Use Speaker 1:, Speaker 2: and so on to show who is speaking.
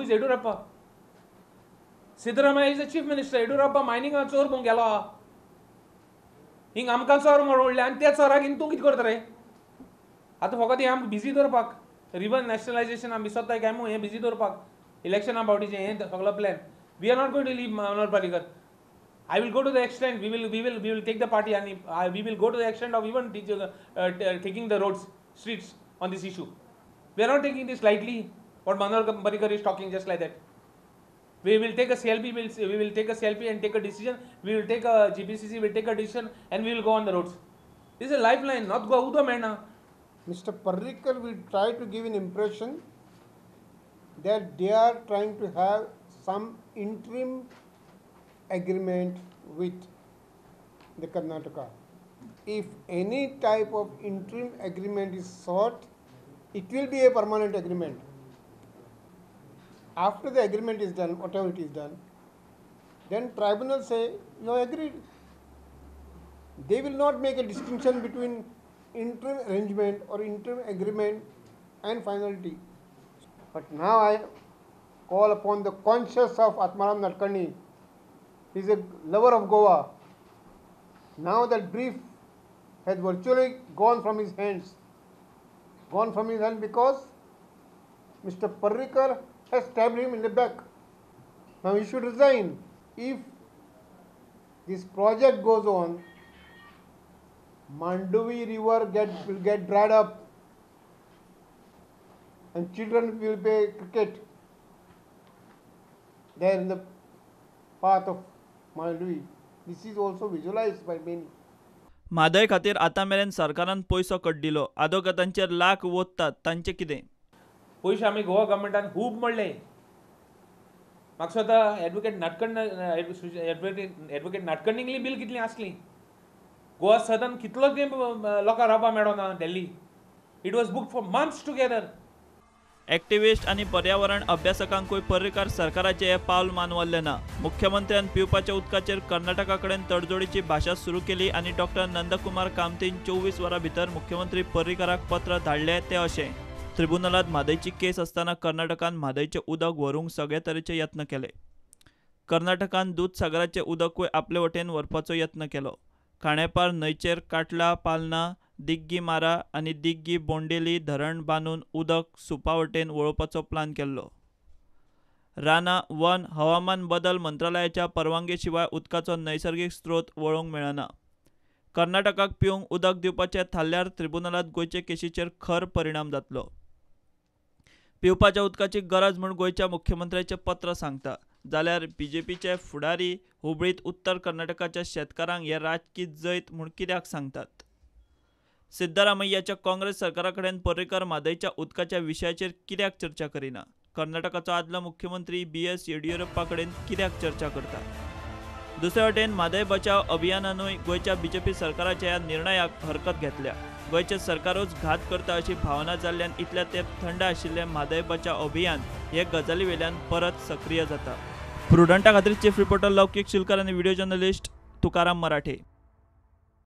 Speaker 1: Who is Yediyurappa? Siddaramaiah is the chief minister. Yediyurappa मायनिंगा चोर म्हणून गेलो. हिंग आमकां चोर म्हणून उडले आनी त्या चोराक तूं कितें करता रे? आतां फकत हें आमकां बिजी दवरपाक, रिवर नॅशनलायजेशन आमी विसरताय काय म्हूण हें बिजी दवरपाक इलेक्शना फावटीचें हें सगळो plan. We are not going to leave Manohar Parrikar. I will go to the extent, we will take the party and we will go to the extent of even taking the roads, streets on this issue. We are not taking this lightly, what Manohar Parrikar is talking just like that. We will take a CLP, we will take a CLP and take a decision. We will take a GPCC, we will take a decision and we will go on the roads. This is a lifeline, not Goa udo mena.
Speaker 2: Mr. Parrikar will try to give an impression that they are trying to have some interim agreement with the Karnataka. If any type of interim agreement is sought, it will be a permanent agreement. After the agreement is done, whatever it is done, then tribunal say you have agreed. They will not make a distinction between interim arrangement or interim agreement and finality. But now I call upon the conscience of Atmaram Nadkarni. He is a lover of Goa. Now that brief has virtually gone from his hands. Gone from his hand because Mr. Parrikar has stabbed him in the back. Now he should resign. If this project goes on, Mandovi river will get dried up and children will play cricket there in the path of Mandovi. This is also visualized by many.
Speaker 3: Mhadei खातीर आतां मेरेन सरकारान पयसो कड्डिलो, आदोगातांचेर लाख वोत्तात, तांचें कितें?
Speaker 1: पयशे आमी गोवा गव्हर्मेंटान खूब म्हणले. म्हाका स्वता एडवोकेट नाटकर्ण एडवोकेट नाटकर्णींगली बील कितली आसली. गोवा सदन कितलो तेंप लोकांक रावपाक मेळना Delhi. It was booked for months together.
Speaker 3: Activist आनी पर्यावरण अभ्यासकांकूय पर्रीकार सरकाराचें हें पावल मानवल्लें ना. मुख्यमंत्र्यान पिवपाच्या उदकाचेर कर्नाटका कडेन तडजोडीची भाशा सुरू केली आनी डॉक्टर नंदकुमार कामतीन 24 वरां भितर मुख्यमंत्री पर्रीकाराक पत्र धाडलें तें अशें. ट्रिब्युनलांत म्हादयची केस आसतना कर्नाटकान म्हादयचें उदक व्हरूंक सगळे तरेचे यत्न केले. कर्नाटकान दूदसागराचें उदकूय आपले वटेन व्हरपाचो यत्न केलो. खाणेपार न्हंयचेर काटला पालना, दिग्गी मारा आनी दिग्गी बोंडेली धरण बांदून उदक सुपा वटेन वळोवपाचो प्लान केल्लो. रानां, वन, हवामान बदल मंत्रालयाच्या परवानगे शिवाय उदकाचो नैसर्गीक स्रोत वळोवंक मेळना. कर्नाटकाक पिवंक उदक दिवपाचें थारल्यार ट्रिब्युनलांत गोंयचे केशीचेर खर परिणाम जातलो. पिवपाच्या उदकाची गरज म्हूण गोंयच्या मुख्यमंत्र्याचें पत्र सांगता, जाल्यार बीजेपीचे फुडारी हुबळींत उत्तर कर्नाटकाच्या शेतकारांक हें राजकी जैत म्हूण कित्याक सांगतात? सिद्धरामय्याच्या काँग्रेस सरकारा कडेन पर्रीकार म्हादयच्या उदकाच्या विशयाचेर कित्याक चर्चा करिना? कर्नाटकाचो आदलो मुख्यमंत्री बी.एस. येडियुरप्पा कडेन कित्याक चर्चा करता? दुसरे वटेन म्हादय बचाव अभियानानूय गोंयच्या बीजेपी सरकाराच्या ह्या निर्णयाक हरकत घेतल्या. गोंयचें सरकारूच घात करता अशी भावना जाल्ल्यान इतल्या तेंप थंड आशिल्लें म्हादय बचाव अभियान हे गजाली वेल्यान परत सक्रीय जाता. प्रुडंटा खातीर चीफ रिपोर्टर लौकीक शिलकर आनी व्हिडिओ जर्नलिस्ट तुकाराम मराठे.